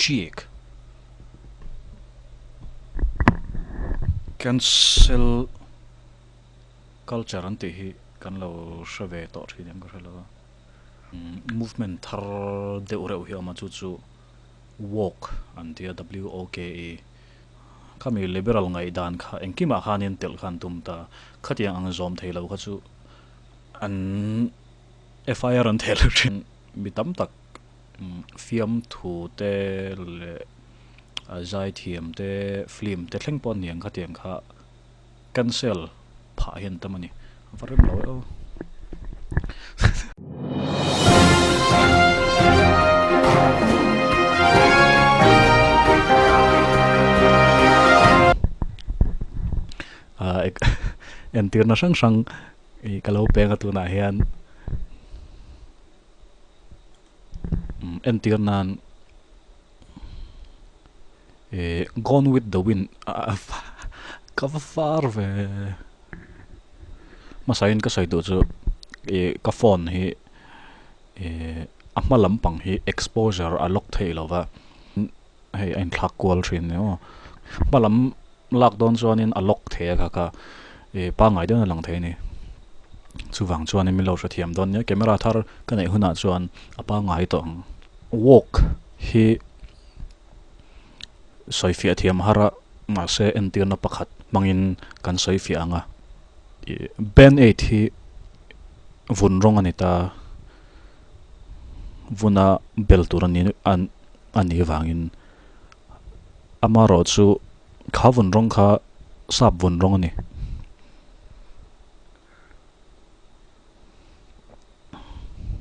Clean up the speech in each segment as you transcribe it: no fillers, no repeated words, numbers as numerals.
Cheek. Cancel culture an tih hi kan lo hre ve tawh thin em ka hre lo a. Movement thar deuh reuh hi a awm a chu chu woke an ti a, W-O-K-E. Khami liberal ngaihdan kha engkimah khanin telh kha an tum ta. Khatiang ang zawm thei lo kha chu an FIR an theh lo thin. Mi tam tak fiamthu te leh zaithiam te film te thleng pawh aniang khatiang kha cancel phah hian tam a ni. A va rem lo e aw. Entirna hrang hrang ih ka lo peng a tunah hian entir nan ih gone with the wind ka va far ve hmasain ka sawi duh chu ih ka phone hi ih a hma lampang hi exposure a lock theih lova hei a inthlak kual thin ni maw hma lam. Lak dawn chuanin a lock thei a kha kha ih pangngai deuhin a lang thei a ni. Chuvang chuanin min lo hrethiam dawn nia camera thar ka neih hunah chuan a pangngai tawh ang. Walk hi sawifiah thiam har a mahse entirna pakhat hmangin kan sawifiah ang a. Ih band aid hi vun rawng a ni ta vuna bel tur a ni a nih vangin. Amaherawh chu kha vun rawng kha sap vun rawng a ni.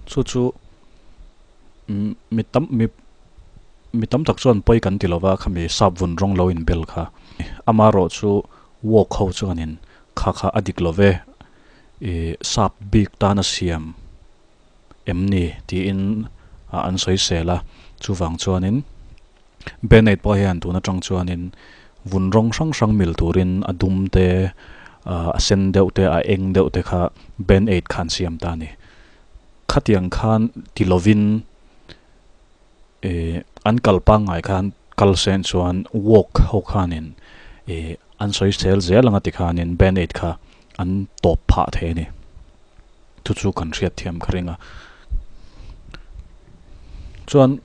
Chu chu mi tam mi mi tam tak chuan pawi kan ti lova khami sap vun rawng lo inbel kha. Amaherawh chu walk ho chuanin kha kha a dik love ih sap bik tana siam. em ni tiin an sawi sel a, chuvang chuanin Band-Aid pawh hian tun atang chuanin vun rawng hrang hrang mil turin a dum te a sen deuh te a eng deuh te kha Band-Aid kha an siam ta a ni. Khatiang khan ti lovin ih an kal pangngai khan kal sen chuan walk ho khanin ih an sawi sel zel anga tikhanin Band-Aid kha an tawp phah thei a ni. Chu chu kan hriat thiam ka ring a. Chuan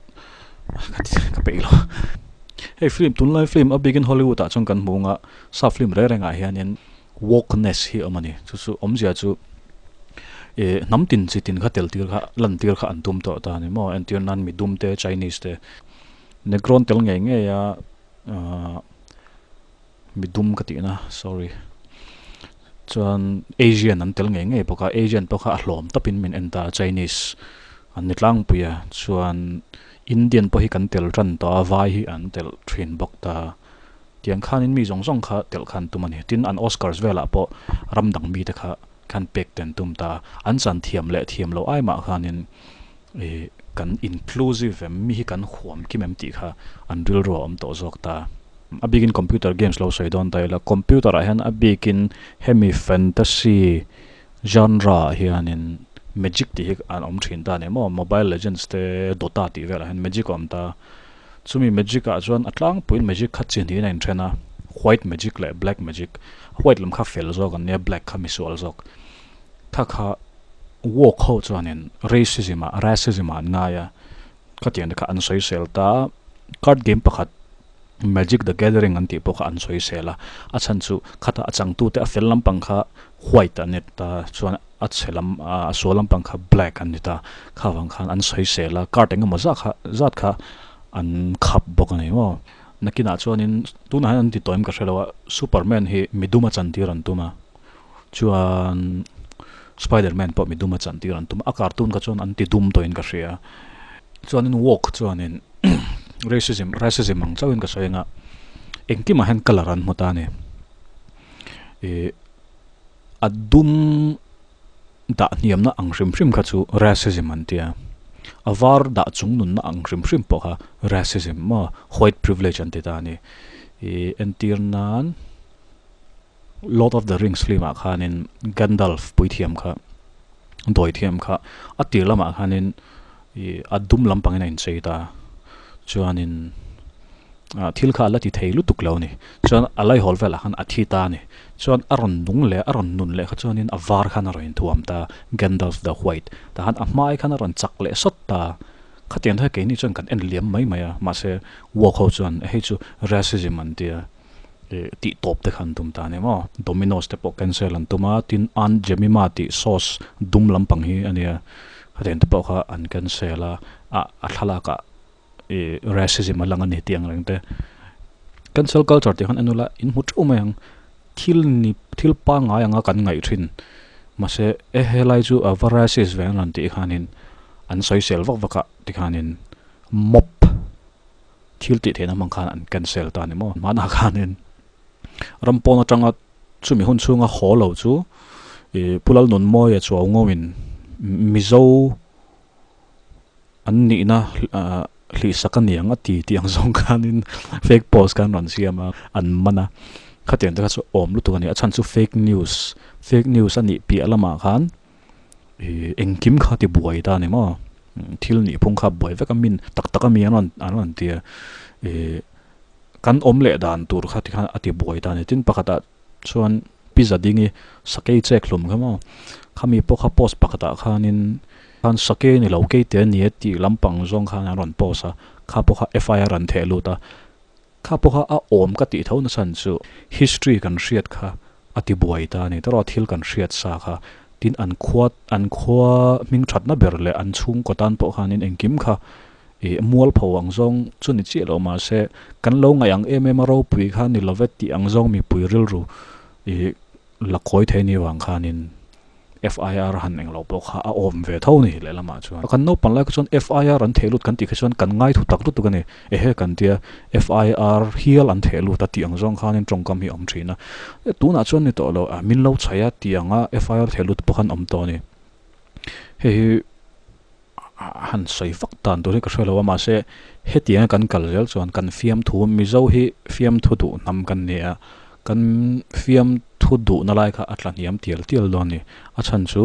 ka peih lo. Hei film tunlai film a bikin Hollywood ah chuan kan hmu anga sap film reng rengah hianin wokeness hi a awm a ni. Chu chu awmzia chu ih hnam tin chi tin kha tel tir kha lan tir kha an tum tawh ta a ni maw. Entir nan midum te Chinese te Negro an tel ngei ngei a ahh. Midum ka tihna sorry chuan Asian an tel ngei ngei bawk a Asian pawh kha a hlawm tawpin min en ta a Chinese an ni tlangpui a chuan Indian pawh hi kan tel tan tawh a vai hi an tel thin bawk ta tiang khanin mi zawng zawng kha telh kha an tum a ni tin an Oscars velah pawh ram dang mite kha khan pek te an tum ta a an chan thiam leh thiam loh ai mah khanin ih kan inclusive em mi hi kan huam kim em tih kha an rilru a awm tawh zawk ta. A bikin computer games lo sawi dawn ta ila, computer ah hian a bikin hemi fantasy genre ah hianin magic tih hi an awm thin ta a ni maw, mobile legends te dota tih velah hian magic a awm ta, chumi magic ah chuan a tlangpuiin magic kha chi hnihin a inthen a, white magic leh black magic, white lam kha fel zawk an nia black kha misual zawk, kha kha woke ho chuanin racism ah racism ah an ngai a. Khatiang te kha an sawisel ta, card game pakhat Magic the Gathering an tih pawh kha an sawisel a, a chhan chu khata a changtute a fel lampang kha white an ni ta chuan a chhe lam a sual lampang kha black an ni ta, kha vang khan an sawisel a, card engemaw zah kha zat kha an khap bawk a ni maw. Nakinah chuanin tunah hian an ti tawh em ka hre lo a, Superman hi midum a chantir an tum a. Chuan Spiderman pawh midum a chantir an tum a, a cartoon kha chuan an ti dum tawhin ka hria. Chuanin woke chuanin racism racism ang chauhin ka sawi anga engkimah hian colour an hmu ta a ni. Ih a dum dah hniamna ang hrim hrim kha chu racism an tia, a var dah chung nunna ang hrim hrim pawh kha racism maw white privilege an ti ta a ni. Ih entir nan. Lord of the Rings film ah khanin Gandalf puithiam kha dawithiam kha a tir lamah khanin ih a dum lampangin a inchei ta chuanin. Thil kha a la ti thei lutuk lo a ni. Chuan a laihawl velah khan a thi ta a ni. Chuan a rawn nung leh a rawn nun leh kha chuanin a var khan a rawn inthuam ta, Gandalf the White. Tah khan a hmai khan a rawn chak leh sawt ta. Khatiang te kha keini chuan kan en liam mai mai a, mahse woke ho chuan hei chu racism an tia tih tawp te kha an tum ta a ni maw. Domino's te pawh cancel an tum a, tin Aunt Jemima tih sauce dum lampang hi a nia, khatiang te pawh kha an cancel a, a thlalakah ih racism a lang a ni tih ang reng te cancel culture tih khan en ula in hmu theuh mai ang thil ni thil pangngai anga kan ngaih thin mahse e helai chu a va racist ve ang rawn tih khanin an sawi sel vak vak a tikhanin mob thil tih theihna hmang khan an cancel ta a ni maw hmanah khanin ram pawn atanga chumi hun chhunga haw lo chu ih Pu Lalnunmawia chuau ngawin Mizo. An nihna hlihsak a niang a ti tih ang zawng khanin fake post khan rawn siam a, an man a. Khatiang te kha chu awm lutuk a ni. A chhan chu fake news, fake news a nih piah lamah khan ih engkim kha ti buai ta a ni maw? Thil nih phung kha buai vek a, min tak tak a mi an rawn an rawn ti a. Ih kan awm leh dan tur kha tikhan a ti buai ta a ni. Tin pakhatah chuan pizza ding i sakei chek hlum kha maw? Khami pawh kha post pakhatah khanin Khan sake ni lo keite a ni e tih lampang zawng khan an rawn post a, kha pawh kha FIR an theh lut a, kha pawh kha a awm ka tih tho na chhan chu history kan hriat kha a ti buai ta a ni tawrh a, thil kan hriat sa kha tin an khua an khua hming thatna ber leh an chhungkaw tan pawh khanin engkim kha ih mualpho ang zawng chu ni chiah lo mahse kan lo ngaih ang em em a ropui kha ni love tih ang zawng mipui rilru ih la kawi thei ni vang khanin. FIR han eng lo pawh kha a awm ve tho ni lehlamah chuan. Kan naupang lai kha chuan FIR an theh lut kan tih kha chuan kan ngai thu tak lutuk a ni. Ehe kan tia FIR hial an theh lut a tih ang zawng khanin tawngkam hi a awm thin a. Tunah chuan ni tawh lo, min lo chhaih a tih anga FIR theh lut pawh khan awm tawh a ni. Hei hi han sawi vak dan tur hi ka hre lo a mahse hetianga kan kal zel chuan kan fiamthu Mizo hi fiamthu duh hnam kan ni a kan fiamthu duhna lai kha a tla hniam tial tial dawn a ni a chhan chu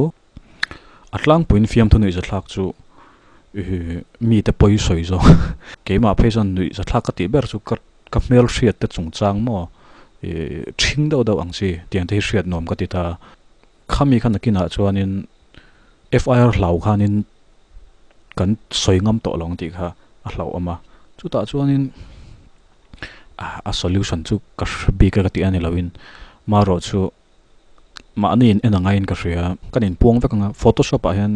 a tlangpuiin fiamthu nuih zathlak chu ihh mite pawi sawi zawk keimah phei chuan nuih zathlak ka tih ber chu ka ka hmelhriat te chungchang maw ihh ṭhing deuh deuh ang chi tiang te hi hriat nuam ka ti ta. Khami kha nakinah chuanin FIR hlau khanin kan sawi ngam tawh lo ang tih kha a hlauhawm a. Chutah chuanin a solution chu ka hre bik a ka tih a ni loin marawh chu mahni in en angaiin ka hria. Kan inpuang vek ang a, photoshop ah hian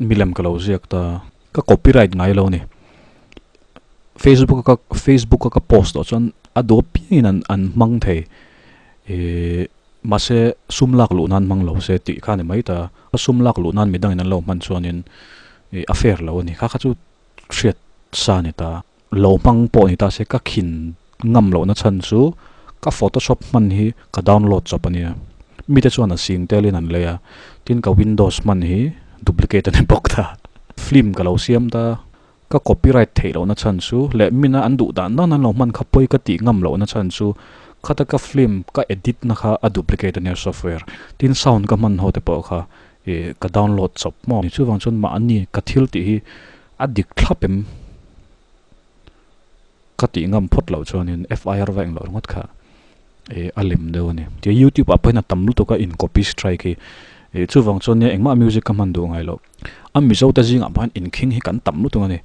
milem ka lo ziak ta. Ka copyright ngai lo a ni. Facebook a ka Facebook a ka post tawh chuan a duh apiangin an an hmang thei. Ihh mahse sum lak luh nan hmang lo se tih kha a ni mai ta. A sum lak luh nan midangin an lo hman chuanin ih a fair lo a ni. Kha kha chu hriat sa a ni ta. Lo hmang pawh ni ta se ka khin ngam lohna chhan chu ka photoshop hman hi ka download chawp a nia. Mite chuan a sing telin an lei a, tin ka windows hman hi duplicate a ni bawk ta. Film ka lo siam ta, ka copyright theih lohna chhan chu leh mina an duh dan dan an lo hman kha pawi ka tih ngam lohna chhan chu khata ka film ka edit na kha a duplicate a nia software. Tin sound ka hman ho te pawh kha ih ka download chawp maw. Chuvang chuan mahni ka thil tih hi a dik thlap em? Ka tih ngam phawt loh chuanin FIR va englo ringawt kha ih a lem deuh a ni. Tia YouTube ah pawhin a tam lutuk a in copy strike hi. Ih chuvang chuan nia engmah music ka hman duh ngai loh. A Mizo te zingah pawh hian inkhing hi kan tam lutuk a ni.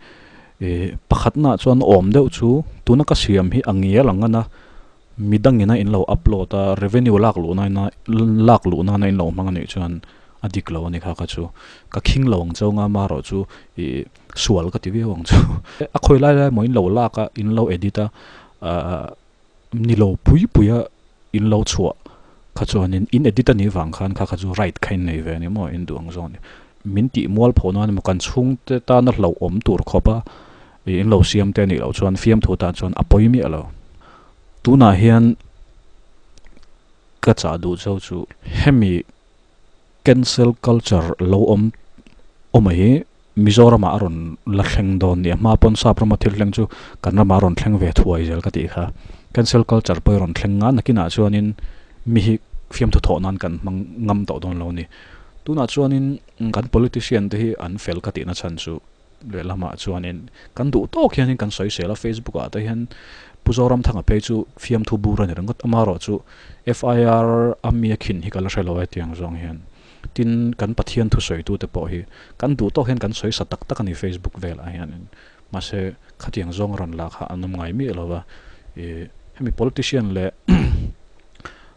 Ih pakhatnaah chuan awm deuh chu tuna ka siam hi a ngial ang a midangin a in lo upload a revenue lak luh nana lak luh nana in lo hmang a nih chuan a dik lo a ni kha kha chu. Ka khing lo ang chauh nga marawh chu ih. Sual ka ti viau ang chu. A khawi lai lai maw in lo lak a, in lo edit a, ahh ni lo pui pui a in lo chhuah kha chuanin in edit a nih vang khan kha kha chu right kha in nei ve a ni maw in duh ang zawng a ni. Min tih mual pho nan emaw kan chhungte tana hlauhawm tur khawp a in lo siam te a nih loh chuan fiamthu tan chuan a pawi miah lo. Tunah hian ka chah duh chauh chu hemi Cancel culture lo awm awm a hi Mizoramah a rawn la thleng dawn nia. Hma pawn sap rama thil thleng chu kan ramah a rawn thleng ve thuai zel ka tih kha. Cancel culture pawh hi a rawn thleng nga nakinah chuanin mi hi fiamthu thawh nan kan hmang ngam tawh dawn lo a ni. Tunah chuanin kan politician te hi an fel ka tihna chhan chu. Lehlamah chuanin kan duh tawk hianin kan sawi sel a, Facebook ah te hian Pu Zoramthanga phei chu fiamthu bur a ni ringawt. Amaherawhchu FIR a mi a khin hi ka la hre lo e tiang zawng hian. Tin, kan Pathian thusawitute pawh hi kan duh tawk hian kan sawi sa tak tak a ni Facebook velah hianin. Mahse, khatiang zawng rawn la kha an awm ngai miah lo va. Ih, hemi politician leh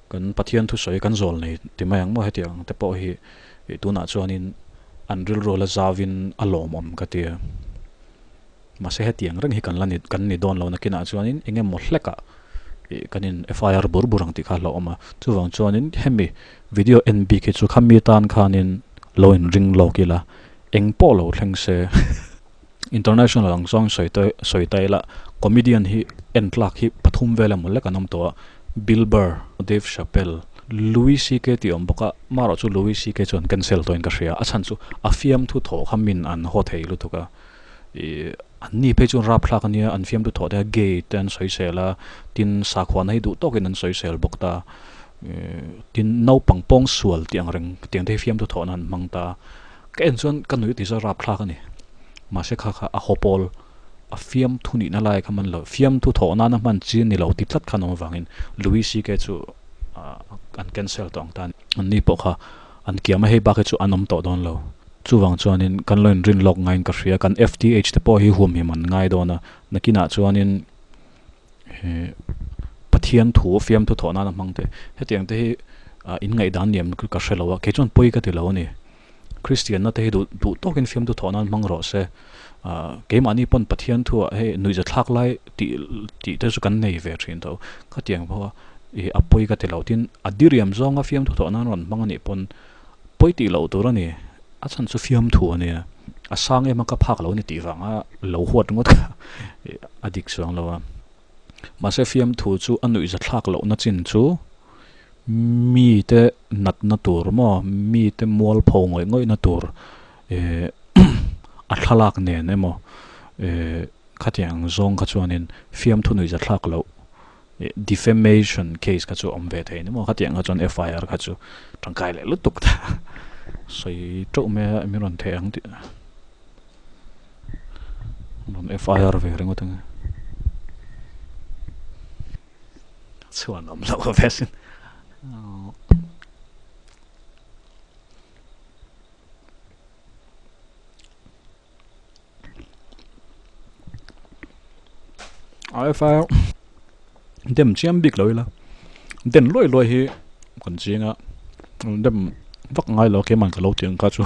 kan Pathian thusawi kan zawl nei ti mai ang maw hetiang te pawh hi ih tunah chuanin an rilru la zauvin a lawmawm ka ti a. Mahse hetiang reng hi kan la ni kan ni dawn lo nakinah chuanin eng emaw hlekah ih kan in FIR bur bur ang tih kha a hlauhawm a. Chuvang chuanin hemi video en bik hi chu khami tan khanin lo in ring lawk ila eng pawh lo thleng se. International ang zawng sawi ta sawi ta ila comedian hi en tlak hi pathum vel emaw lek an awm tawh a, Bill Burr, Dave Chappelle, Louis CK tih a awm bawk a, marawh chu Louis CK chu an cancel tawhin ka hria, a chhan chu a fiamthu thawh kha min an haw thei lutuk a, ih an ni phei chuan rapthlak a nia an fiamthu thawh te a gay te an sawisel a, tin sakhuana hi duh tawkin an sawisel bawk ta, ih tin naupang pawngsual tih ang reng tiang te hi fiamthu thawhna an hmang ta. Ka en chuan ka nuih tih chu a rapthlak a ni. Mahse kha kha a haw pawl a fiamthu nihna lai kha man lo, fiamthu thawh nana hman chi a ni lo ti tlat khan awm avangin Louis CK chu an cancel tawh ang ta a ni. Anni pawh kha an kiam a, hei bak hi chu an awm tawh dawn lo. Chuvang chuanin kan lo inrin lawk ngaiin ka hria, kan FTH te pawh hi huamhim an ngai dawn a, nakinah chuanin Pathian thu fiamthu thawh nana hmang te hetiang te hi in ngaihdan niam ka hre lo a, kei chuan pawi ka ti lo a ni. Kristianna te hi duh duh tawkin fiamthu thawh nan hmang rawh se. Keimahni pawn Pathian thuah hei nuihzathlak lai tih tih te chu kan nei ve thin tho. Khatiang pawha ih a pawi ka ti lo tin a diriam zawnga fiamthu thawh nan rawn hmang a nih pawn pawi tih loh tur a ni. A chhan chu fiamthu a nia. A sang em a ka phak lo a ni tih vanga lo huat ngawt kha a dik chuang lo a. Mahse fiamthu chu a nuihzathlak lohna chin chu mite natna tur maw, mite mualpho ngawih ngawihna tur eh a thlalak nen emaw eh khatiang zawng kha chuanin fiamthu nuihzathlak loh eh defamation case kha chu a awm ve thei ni maw, khatiang kha chuan FIR kha chu tangkai leh lutuk ta sawi teuh mai a min rawn theh ang tih. Rawn FIR ve ringawt ang e. Chhuan awm loh ve sin. A FIR dem chiam bik lo ila. Den luai luai hi kan ching a. Dem vak ngai lo keimah ka lo ti ang kha chu.